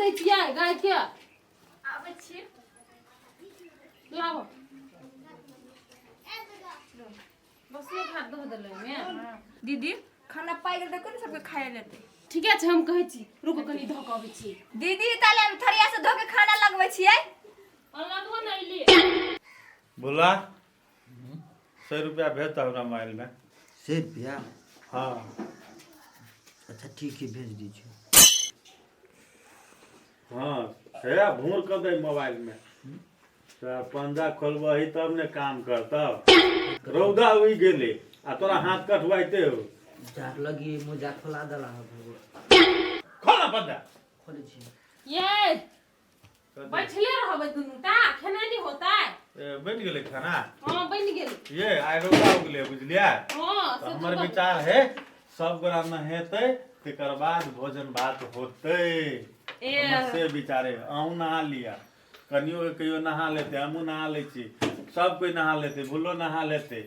बांधै छियै गाय के? आबै छी। लाबो, बसियो भात दऽ देलै ओहिमे। दीदी, खाना पाइ गेल, देखो ने, सबके खाए लेतै। ठीके छै, हम कहै छी, रुकू कनि, धऽ कऽ अबै छी। दीदी, ताले हम थरिया से धो के खाना लगबै छियै। लगबो ने अइली। बोला, 100 रुपया भेज दो हमरा मोबाइल में। 100 रुपया? हाँ। अच्छा ठीक है, भेज दीजिए। हाँ, हे भूर कर दे मोबाइल में। तोरा पंजा खोलबही तब ने काम करतौ। रौदा उगि गेलै आ तोरा हाथ कटवाइते हो। जार लगी मोजा खोला दला है भगवान। खोल ना पंजा। खोले छी। ये बैठले रहबै दुनू टा, खेनाइ नहि होतै? ए, बनि गेलै खाना? हाँ, बनि गेल। ये आइ रौदा उगलै, बुझलियै? हाँ। तऽ से हमर तऽ विचार है, सब गोरा नहेतै, तकर बाद भोजन भात होतै। ए। हमर से विचार है। अहूँ नहा लिअ, कनियो के कहियो नहा लेतै, हमहूँ नहा लै छी, सब कोइ नहा लेतै, भूलो नहा लेतै।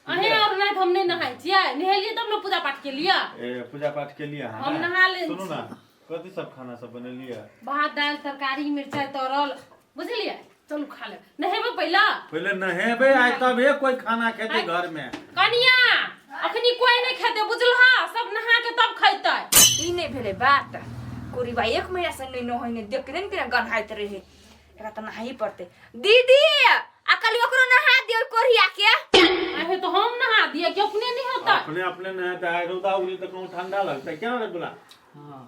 अहें और नहि तऽ हम नहि नहाइ छियै। नहेलियै तब ने पूजा पाठ केलियै। ए, पूजा पाठ केलियै अहाँ? हम ने? नहा लेने सुनू छी। ने, कथी सब खाना सब बनेलियै? भात, दालि, तरकारी, मिरचाइ तरल, बुझलियै? चलू खा लेब। नहेबै पहिले। पहिले नहेबै आइ, तबे कोइ खाना खेतै घर में। कनिया, अखनी कोई नहि खेतै, बुझलह? सब नहा के तब खैतै। ई नहि भेलै बात। कोरी भाई एक महीना से नहीं नहाइने, देखने ने केना गन्हाइत रहे। एकरा तऽ नहाही पड़तै। दीदी, आ कल ओकरो नहा दियौ, कोरिया के। अहे, तो हम नहा दिए कि अपने नहीं होता? अपने अपने नहेतै। आइ रौदा उगली तऽ कहूँ ठंडा लगतै केना रे बोला? हाँ।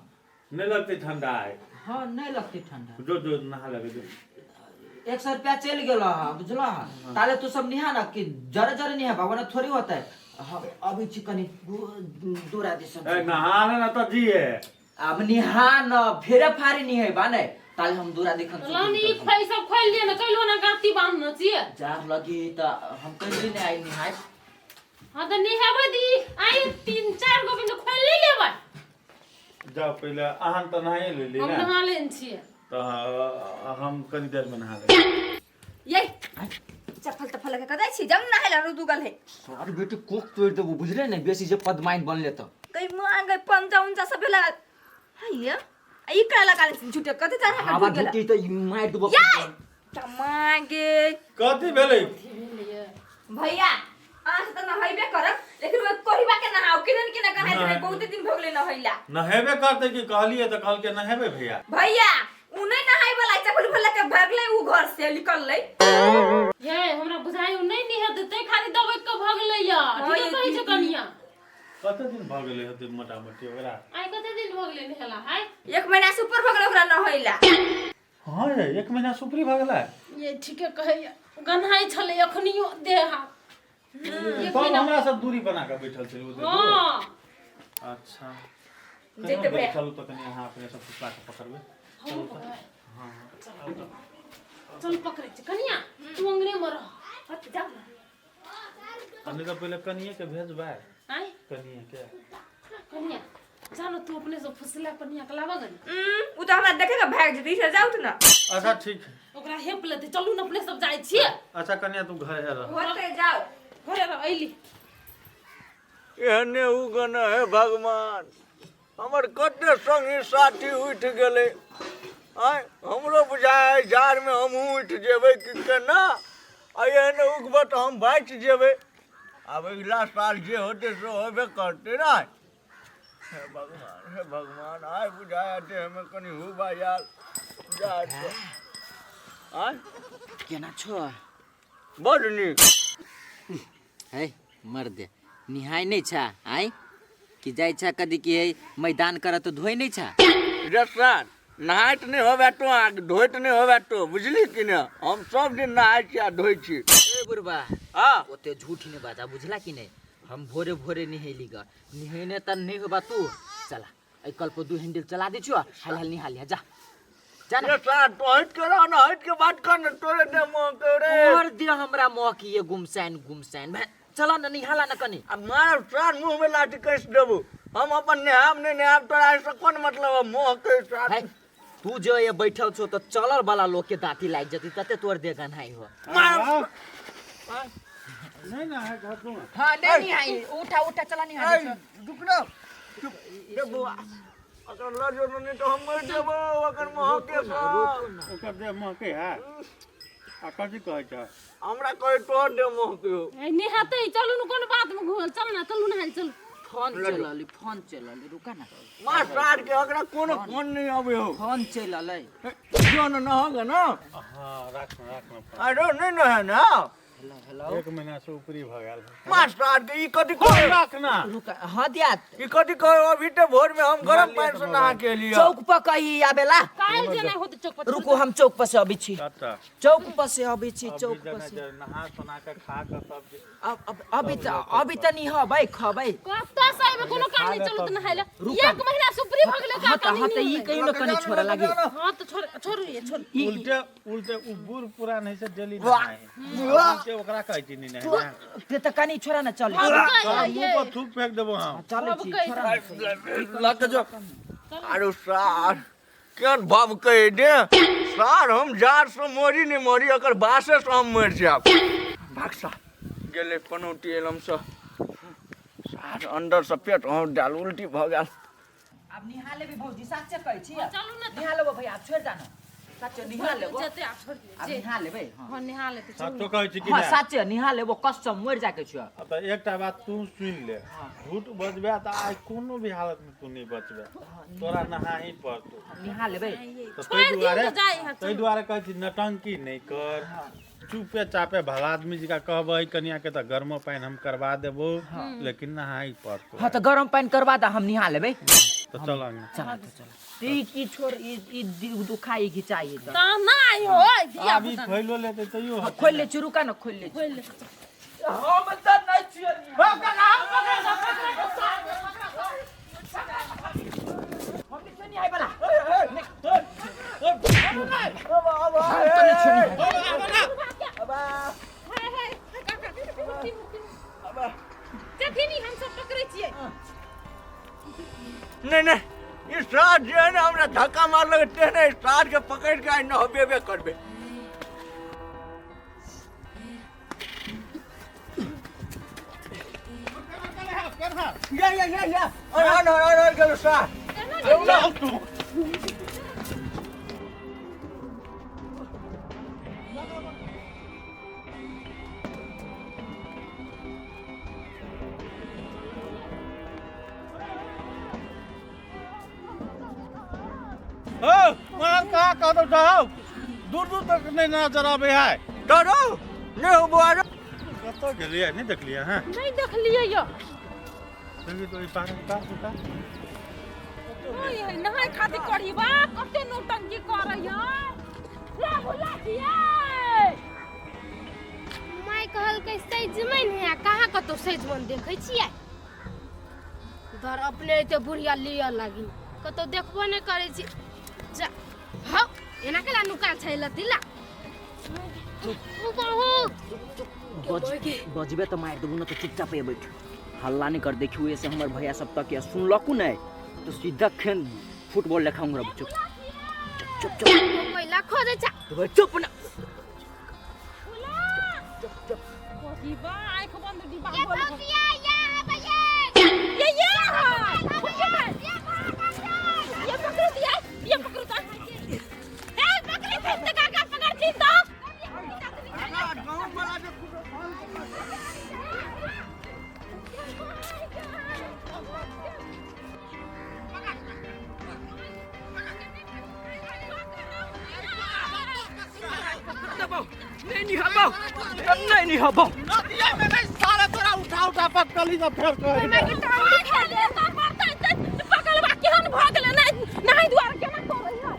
नहि लगतै ठंडा आइ? हाँ, नहीं लगती ठंडा। जो जो, नहा लेबै जो। 100 रुपया चल गेल हा, बुझल हा? ताले तू सब निहा ना कि जरे जरे निहा, भगवान थोड़ी होता है। हम अभी छी कनी दूरा दिसन। ए, नहा ले ना तऽ जिए। अब निहा न, फेरे फारी निहे बा ने, ताले हम दूरा दिखन। लानी, ई खोइ सब खोलि लिअ ने, कैलो ना गाँती बान्हने छियै। जार लगी त हम कहली ने आई निहाय। हाँ, तऽ नहेबै दी आइ, तीन चार गो बिंदु खोलि ले लेबै। जाओ, पहिले अहाँ तऽ नहाए लेली हम ने? नहा लेने छियै। तऽ हम कनी देर में नहा लेबै। ये चप्पल तप्पल लगा के दै छी, जब नहाय ला रुदुगल है। सर बेटी, कोख तोड़ देबो, बुझले ने? बेसी जे पदमाइन बनले त। कई मांगे पंजा उंजा सब लगा हाय, आ ई करा लगा ले झूठे कते चढ़ा के हवा ढुक गेला। ढुकी त ई मारि देबो। ये मांगे। कथी भेलै? भैया, अहाँ से तऽ नहेबे करब, लेकिन ओइ कोहिबा के नहाओ, केहन केना गन्हाइत रहे। नहि। बहुते दिन भऽ गेलै नहैला। नहेबे करतै कि? कहलियै तऽ कहलकै नहेबै भैया। भैया, उ नहि नहाय वाला, चपल फल के भागलै, उ घर से निकललै। ये हमरा बुझाइ उ नहि निहे देतै, खाली दबैक के भगलै या। हाँ, ठीके ये कहै छै। दीदी। कनिया। कते दिन भऽ गेलै होतै मोटा मोटी ओकरा? आइ कते दिन भऽ गेलै नहेला आइ? एक महीना से ऊपर भऽ गेलै ओकरा नहैला। हँ रे, एक महीना से ऊपरी भऽ गेलै। ये ठीके कहैया, गन्हाइ छलै अखनियो देह हाथ। एक तब महीना। हमरा सब दूरी बना कऽ बैठल छलै ओ देखू। हाँ। अच्छा। जेतै कनि भैया। चलू तऽ कनि अहाँ अपने सब कुत्ता के पकड़बै। हम पकड़बै? चल, पकड़ै छी। कनिया, तू अंगने मे रह। हट, जाउ ने। नहि तऽ पहिले कनिए के भेजबै। आँय? कनिए के। कनिया, जानो, तू अपने से फुसला कनिया के लाबऽ गनी। उ तऽ हमरा देखे के भागि जेतै, से जाउ ने। अच्छा ठीक है। ओकरा हेप लेतै। चलू ने, अपने सब जाइ छियै। अच्छा कनिया, तू घर रह। होतै, जाउ। घरे रह, अइली। एहने उगन हे भगवान, हमर कते संगी साथी उठि गेलै। आँय, हमरो बुझाइ जाड़मे हमहूँ उठि जेबै कि केना। आ एहने उगबै तऽ हम बाँचि जेबै। आब अगिला साल जे होतै से होबे करतै ने। हे भगवान, हे भगवान, आइ बुझाइ देहमे कनि हुबा आयल जाड़। आँय? केना छो? बड्ड नीक। है मर्दे, निहाय नहि छा आइ कि जाइ छा कदी कि है मैदान कर तऽ धोइ नहि छा? रे सर, नहाइत नहि होबे तो आ धोइत नहि होबे तो, बुझली कि ने? हम सब दिन नहाइ छी आ धोइ छी। ए बुढ़बा। हाँ। ओते झूठ नहि बाजा, बुझला कि नहि? हम भोरे भोरे निहेली ग, निहेने तऽ नहि होबा तू। चला, एहि कल पर दू हैंडल चला दै छियो, हाल हाल निहा लिहा, जा जा ने। रे सर, तो हटि के रह ने, हटि के बात कर ने, तोरे दे मुँह के रे। और दे हमरा मौकी ये गुमसैन गुमसैन भे, चला न, निहाला न कनी। आ मारब सर, मुँह में लाठी कसि देबू। हम अपन नहायब नहि नहायब, तोरा एहिसँ कोन मतलब है? मुँह के साथ। है, तू जो ये बैठल छो तो चलल वाला लोग के दांती लाग जती, तते तोर दे गन्हाई हो। मारब। नहीं ना है घर तू। हां, नहीं निहाई, उठा उठा, चला निहा। ऐ, रुक ना, चुप रे बौआ। अकर लऽ जो नहि तऽ हम मरि जेबो ओकर महके सँ। ओकर देह महकै है आ कथी कहै छ? हमरा कहै तोहर देह महकै हौ। ए, नेहातै चलू ने, कोन बात में घुमल, चल ना, चलू नहाय चलू। फोन चलल, फोन चलल, रुका ना। मार सार के ओकरा कोनो फोन नहि अबै हौ। फोन चलल। जो न नहग न। हँ, राख न, राख न फोन। अरे नहि नहे न। हेलो हेलो, एक महीना से ऊपरी भऽ गेल। मार सार के ई कथी कहै? राख ना। रुका। हाँ दियात। ई कथी कहै? अभी ते भोर में हम गरम पानि से नहा के एलियै। चौक पर कही आबेला। काल्हि जे नहि होतै चौक पर। रुको, हम चौक पर से अबै छी। कतऽ? चौक पर से अबै छी। अभी चौक पर जेना से जे नहा सोना के खा के तब जे अब अब अभी त अभी त निहबै खबै। कतऽ से एबै? कोनो काम नहि, चलू तऽ नहाय लए। रुका। एक महीना से ऊपरी भऽ गेलै। हाँ काका त हाँ त ई कहियो न कनी छोड़ा लागी। हाँ तऽ छोड़, छोड़ू ये, छोड़ू। उल्टे उल्टे उ बूढ़ पुरान है से डेली नहाय है, उल्टे ओकरा कहै छी नहीं नहाय। ते त कनी छोड़ा न, चल। तोरा मुंह पर थूक फेंक देबो हम। चलै छी, छोड़ा न। लऽ के जो। अरे सार केहन भबकै दे सार, हम जाड़ से मरी नहि मरी, एकर बासे से हम मरि जायब। भागसा गेलै पनौती एलम से सार अंदर से पेट और डाल उल्टी भऽ गेल। आब निहा लेबी भौजी, साच्चे कहै छी। चलू ने तऽ। निहा लेबो भैया, आब छोड़ि जाना, साच्चे निहा लेबो। जेतै आब, छोड़ि दियौ आब जे। निहा लेबै। हाँ। हाँ, नहा लेतै, चलू। सचो कहै छी कि हाँ नहि? साच्चे निहा लेबो, कसम मरि जाके छियो। आ तऽ एकटा बात तू सुनि ले, झूठ बजबे तऽ आइ कोनो भी हालत में तू नहि बचबे, तोरा नहा ही पड़तौ। निहा लेबै। तऽ छोड़ि ताहि दियौ दुआरे तऽ जाइ है, ताहि दुआरे कहै छी नटंकी नहि कर, चुपे चापे भला आदमी जकाँ कहबै कनिया के तऽ गरमो पानि हम करवा देबो, लेकिन नहाई पड़तौ। हाँ तऽ गरम पानि करवा दे, हम निहा लेबै। तऽ चल अंगना। चल तऽ चल। ई की छोड़, ई ई दुखाई घिचाई तऽ तऽ नहि होय धिया आब ई पुता। खोइलो लेतै तैयो हाँ, होतै। खोलि ले छी, रुका न, खोलि ले छी। खोलि ले। हम तऽ नहि छियै। हम नहि छियै निहाय बला। हम तऽ नहि छियै निहाय। हाय हाय काका, मुर्ती मुर्ती जथिनी, हम सब पकड़ै छियै। नहि नहि, ई सार जे है ने हमरा धक्का मारलक तेहने सार के पकड़ि के आइ नहबेबे करबै। या या या या, अरे अरे अरे अरे गेलो सार। चल तू। हो वहाँ कहाँ कहतो जाओ, दूर दूर तक नहीं नजर आबै है। डरो नहि हो बुआ। कतऽ गेलियै? नहि देखलियै? हँ, नहि देखलियै यौ। देखी तो ई पार उतार उतार। ओय है नहाय खातिर करी बा, कते नौटंकी करै है रे, भुला छियै। माय कहलकै सजमनि है, कहाँ कतौ सजमनि देखै छियै? धर अपने एते बुढ़िया लिअ लागी, कतौ देखबो नहि करै छी। जा हौ, एना केला नुकाल छै लतिला बजबे तऽ मारि देबू न, तऽ चुपचाप ये बैठ, हल्ला नहीं कर। देखियो ऐसे हमर भैया सब तक या सुनलकू नहीं तो सीधा खेन फुटबॉल लेखा उंगरा। चुप चुप चुप चुप। पहिला खोजै छ। तो चुप ना। डिब्बा आँखि बंद डिब्बा ये गोल गोल। भौजिया या भैया ये ये है ये पकड़ो दिया, ये पकड़ो तो, ए पकड़ी थी तो काका पकड़ती तो। नहीं निहाबो, नहीं निहाबो। नदिया में नहीं सारा तोरा उठा उठा पटकली तऽ फेर कहै। पकड़बा केहन भऽ गेलै? नहि नहाय दुआरे केना करै है?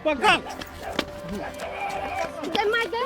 पकड़। गै माय गै।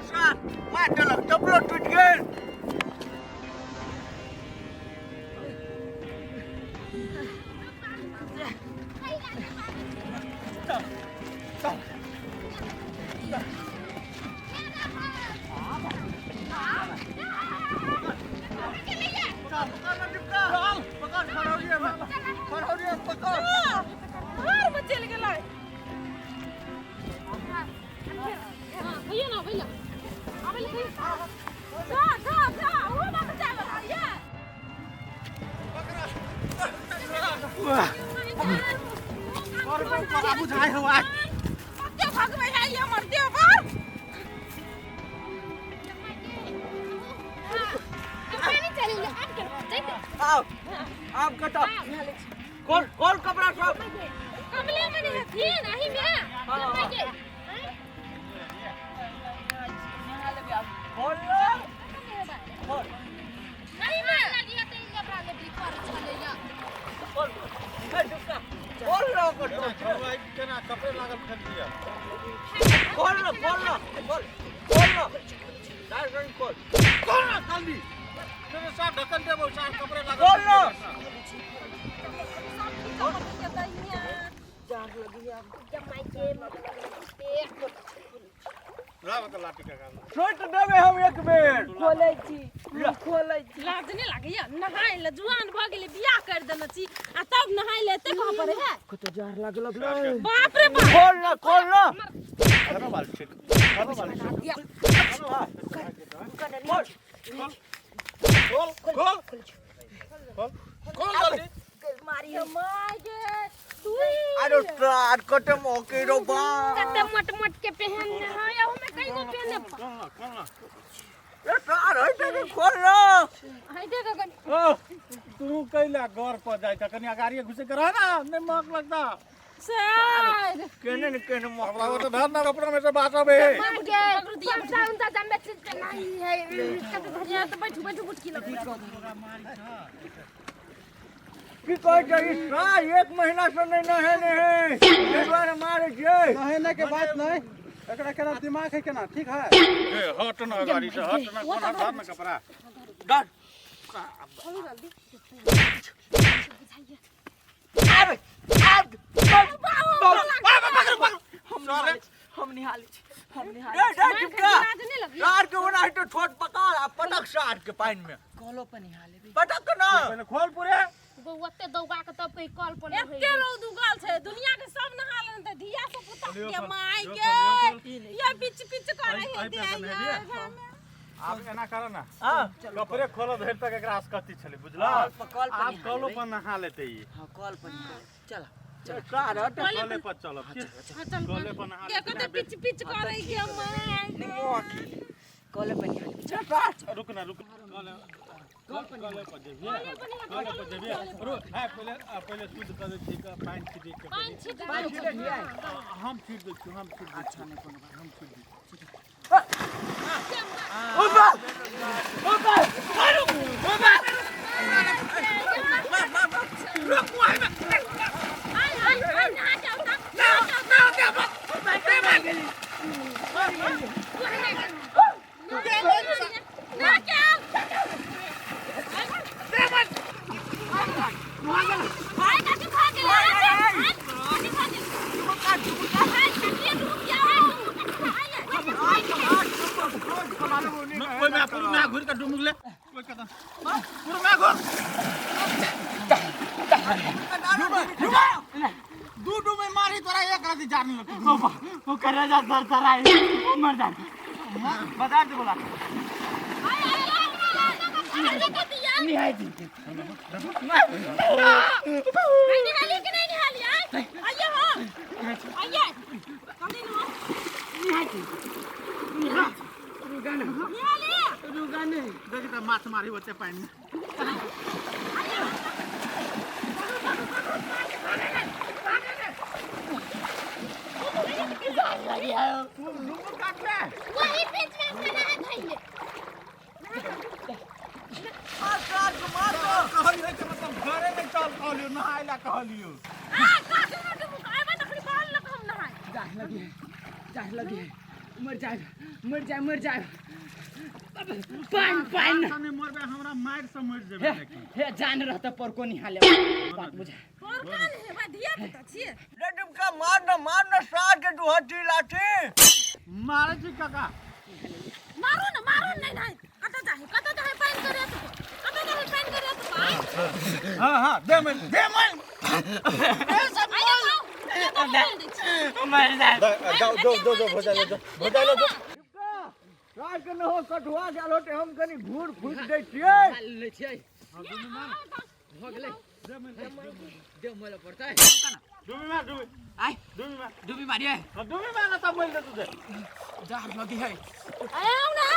सार मारि देलक, चप्पलो टूटि गेल। आओ आब कटो खोल खोल कपड़ा सब कमले में नहीं हथिन अही में हाँ। के खोल लो खोल अही में लगिया त ई कपड़ा ले भी पर छलैया खोल ए डुबका खोल लो कटो केना कपड़े लागल फेंक दिया खोल लो खोल लो खोल खोल लो डायरेक्ट खोल खोल ना जल्दी तेरे साथ ढक्कन देबो साथ कपड़े लागल खोल लो राव त लाठी का गाल सोच देबे हम एक बेर खोलै छी हम खोलै छी लाज नहीं लागैया नहाय ले जुआन भ गेलै बियाह कर देने छी आ तब नहाय ले एते कहाँ पर है कतो जार लागल लगलै बाप रे बाप खोल ना खोल ना धरो बाल ठीक धरो बाल ठीक खोल खोल खोल खोल खोल जल्दी मारी my गे तू अरे सार कते मौके रो बा कते मोट मोट के पहनने है या हमें कई गो पहने खोल ना खोल ना ए सार हटे के खोल ना हाय देख गन ओ तू कैला घर पर जाय छ कनी अगाड़िए घुसे के रह ना नहीं महक लगता सर केने न केने मौका कपड़ा तो धर ना कपड़ा में से बासब है मार के कमसा उनका जमे चीज पे नहीं है कते या तो बैठू बैठू बुटकी लग की कहै छै ई सार एक महीना से नहीं नहेने है एहि दुआरे मारे छियै नहेने के बात नहीं एकरा केना दिमाग है केना ठीक है ए हट ना गाड़ी से हट ना कोना धर ना कपड़ा डर आबे आब हम निहालै छी हम निहालै डे डे चिपका लाज नहीं लगी सार के ओना हेतै छोट पकड़ आ पटक सार के पानि में कलो पर निहाले पटक के ना पहले खोल पूरे ओते दौगा के तब कहीं कल पर नहीं एते रौद उगल छै दुनिया के सब नहा लेने त धिया से पुता के माय गे ये पिच पिच करे है आई पे दे से आब एना कर ना हां कपड़े खोल धरि तक एकरा आसकति छलै बुझला कल पर आब निहाल कलो लेबै। पर नहा लेते ई हां कल पर निहाल चल सार हटे कले पर चलब कले पर नहा के कते पिच पिच करे के माय गे कल पर निहाल सार रुक ना रुक कले कले पर जेबिए कले पर जेबिए रुक है पहले पहले शुद्ध कर दै छी पानि छिटि के पानि छिट दे हम छीट दै छी हम छीट दै छी हम छीट दै छी ऊपर ऊपर ऊपर आय आय आय नहा के आओ ना नहा के आओ नहा के आओ भाई काकी खा गेलै काकी खा गेलै भाई काकी डूब गया ओहिमे पुरु में घुरि के डुम गेलै ओहि कदम पुरु में घुर दू डुमे मारी तोरा एक राति जान लगतौ ओ करे जा सर सराय मर जा बता दे बोला निहाय दी निहाली कि नहीं निहाली आय आइए हो आइए कभी न हो निहाय दी रुका ना निहाली रुका नहीं देख त माछ मारी ओते पानि में वही बीच में अपना नहा धइले मार सार के मार कहलियो के मतलब घरे में चल कहलियो नहाय ला कहलियो आ काकी न डूब आबे तखनी बाल लग हम नहाय जाह लगी जाह लगी मर जाए मर जाए मर जाए पानि पानि नहीं मरबे हमरा मारि से मरि जेबे हे लेकिन हे जान रहता पर को निहाले बात बुझा और कान है बा धिया पुता छिए रे डुबका मार ना मार ना सार के दुहटी लाठी मारे छी काका मारू ना मारू नहीं नहीं कत जाहे कत जाहे पानि करे तो कत जाहे पानि करे तो आय हां हां दे मन दे मन आइए आओ ये तो बोल दै छी मर जाए जाओ जो जो जो भोजा ले जो भोजा ले जो सार के न हो कठुआ गेल होते हम कनी घूर फूट दै छियै ले छियै भऽ गेलै दे मोला पड़तै डुबी मार डुबी आय डुबी मार डुबी मारिए हाँ, डुबी मार ना तब मरि जेतौ से जाह लगी है अरे आओ ना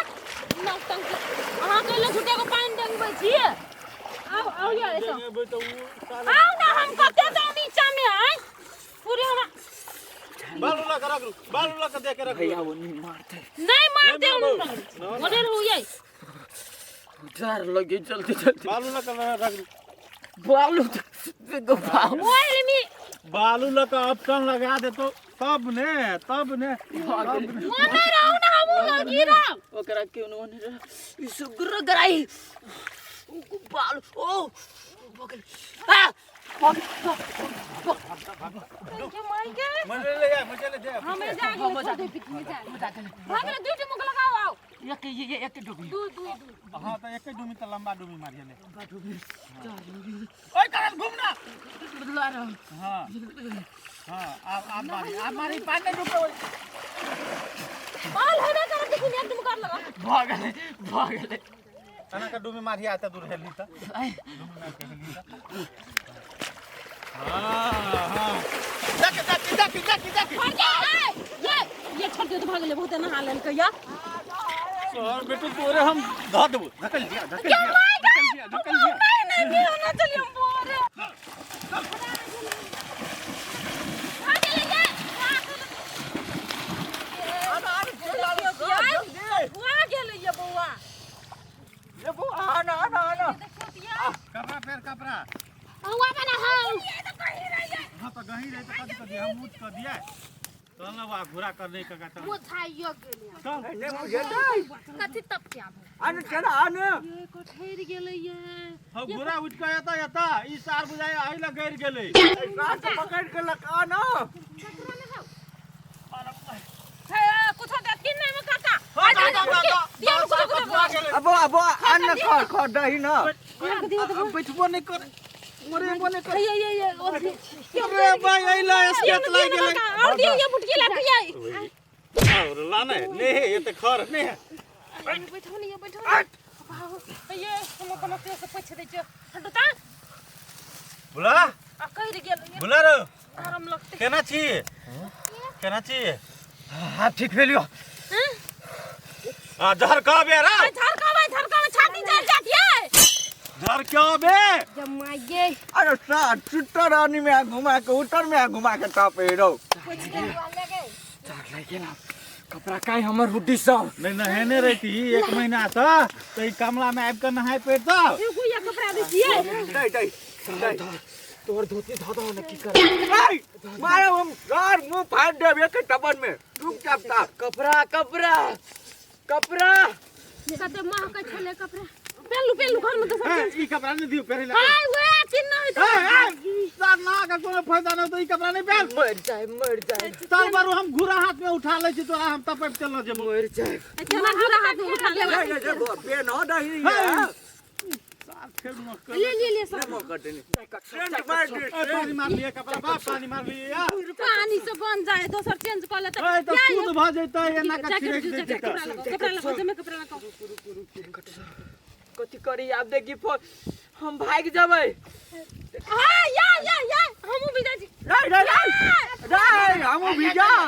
नौटंकी अहाँ कहले झूठे को पानि डंगबै छियै आओ आओ ये। करे सो। डेंगेबै तऽ उ साला आओ ना हम कते जाऊ नीचा में आय पूरे हम बालू लऽ के रख बालू लऽ के दे के रख भैया वो नहीं मारते नहीं मार दे नहीं ओने रहू ये डर लगे जल्दी जल्दी बालू लऽ के रख बालू तो बालू मोबाइल में बालू लऽ के ऑप्शन लगा देतो तब ने तब ने ओने रहू ना हम लोग गिरब ओकरा क्यों न रे ई सुग्र गराई बालू ओ बगल आ के माई के मुझे ले जा मुझे ले जा हमें जाके छोड़ दे पिकनिक जा भाग ले दुई मुख लगाओ आओ एक ये एक डूबी दू दू दू हाँ तो एक डूबी तो लंबा डूबी मारिए ले ओए करन घूमना बदला रहा हाँ हाँ आप मारी आप मारी पानी में डूबे ओए बाल हेबे करत देखी एक डुम कर लगा भागले भागले तना का डूबी मारी आता दूर हेली त डूबी मार के हेली त हाँ हाँ जाके जाके जाके जाके जाके भाग जा ये ये छोड़ दे तो भाग ले बहुत नहा लेल के या सर बेटू तोरे हम धऽ देबो धकल दिया धकल दिया धकल दिया धकल दिया नहीं नहीं भी होना चलिए हम बोल रहे भाग ले ये हुआ गेल ये बौआ ये बौआ आना आना आना देखियो तिया कपड़ा पेर कपड़ा हुआ बना हौ ये तो कहीं रही है हाँ तो गही रही तो कथी कर दिया हम ऊँच कर दिया चल ना बा घूरा कर नहीं काका चल बुझाइयो गेलै चल नहीं मुझे नहीं कथी तब के आबू आने चल आने ये कठेर गेलै ये हम घूरा उठ के एता एता ई सार बुझाय आइ लग गइर गेलै साथ पकड़ के लगा ना हे कुछो देथिन नहीं में काका आ जा जा दिया कुछो कुछो अब अब आने खर खर दही ना बैठबो नहीं कर मरेबो नहीं कर ये ये ये अरे भाई अइला स्केच लाग गेलै और दियो ये बुटकी लाग ये और लाने ने ये त खर ने बैठो नहीं ये बैठो नहीं ये हम अपन से पूछ दै छियो हटो ता बुला आ कहि गेल बुला रो गरम लगते केना छी केना छी हां ठीक भेलियो आ जहर का बे रा झरकावे झरकावे छाती जल जात ये जहर क्यों बे जमाइए अरे साथ चुट्टर रानी में आ घुमा के उत्तर में आ घुमा के टापे रहो डर लगे ना कपड़ा काहे हमर हुड्डी सब नहीं नहेने रहती एक महीना से तो ई कमला में आबि के नहाय पड़तो एगो ये कपड़ा दै छियै दही दही दही तोहर धोती धो दो ना की कर नहीं मारो हम सार मुंह फाड़ देब एक टबन में चुपचाप ताप कपड़ा कपड़ा कपड़ा कते महकै छलै कपड़ा पेलू पेलू घर में तो सब ई कपड़ा नहीं दियो पहिरे ला हाय वे चिन्ह होय ए सार ना का कोनो फायदा नहीं तो ई कपड़ा नहीं पहन मर जाए मर जाए साल बार हम घूरा हाथ में उठा ले छी तोरा हम तपैप चललो जेबो मर जाए केना घुरा हाथ में उठा लेबै नहीं नहीं देखो पेन हो दही है सार फेर मक्कर ले ले ले सब नहीं कटनी सेंट मार दे ए, पानी मार लिए कपड़ा बा पानी मार लिए या पानी से बन जाए दोसर चेंज कर लेते ए तो शुद्ध भ जैतै एना का जैकेट छिड़क जैकेट देतै कपड़ा लगाओ कपड़ा लगाओ जमे कपड़ा लगाओ कथी करी आब देखी फोन हम भाग जेबै हां या या या हमहु भी जाइ छी नहीं नहीं नहीं नहीं हम भी जाओ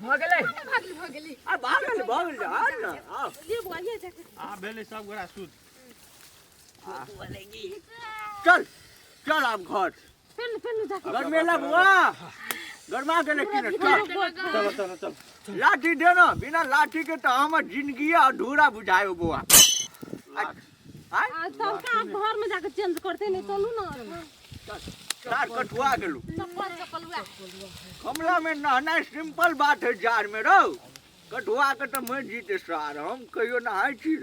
भऽ गेलै भागली भगली आ भागल भागल जा ना आ ले बुआ ये जैकेट आ भेलै सब गोरा शुद्ध चल चल आप घर पेन पेन जैकेट गरमेला बुआ गरमा गेलै कि ने चल चलो चलो चलो लाठी दे ना बिना लाठी के तो हमर जिंदगी अधूरा बुझायो बुआ आय आ तब का आप घर में जाके चेंज करते नहीं चलू ना सार कठुआ गेलू चप्पल चप्पल उएह कमला में नहनाइ सिंपल बात है जार में रहो कठुआ के तो मरि जीते सार हम कहियो नहाय छी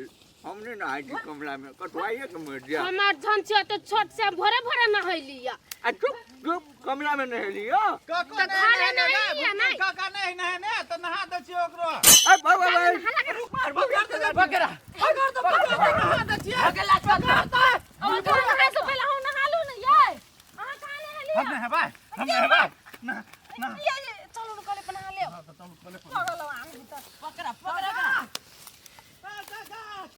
हम नहीं नहाय छी कमला में कठुआइए के मरि जा हमर धन छियै तऽ छोट से भोरे भोरे नहैली या आ चुप चुप कमला में नहेली हो काका तऽ घरे नहेलियै नहि काका नहीं नहेने त नहा दै छियै ओकरो ए बाबा भाई बकरा भगला चल और घर नहाय से पहले हम नहा लू ना ये अहाँ कहाँ नहेली हम नहेबै हम नहेबै ना ना ये ये चलू न कले पर नहा लेब चलू कले पगल आम भीतर पकड़ा पकड़ा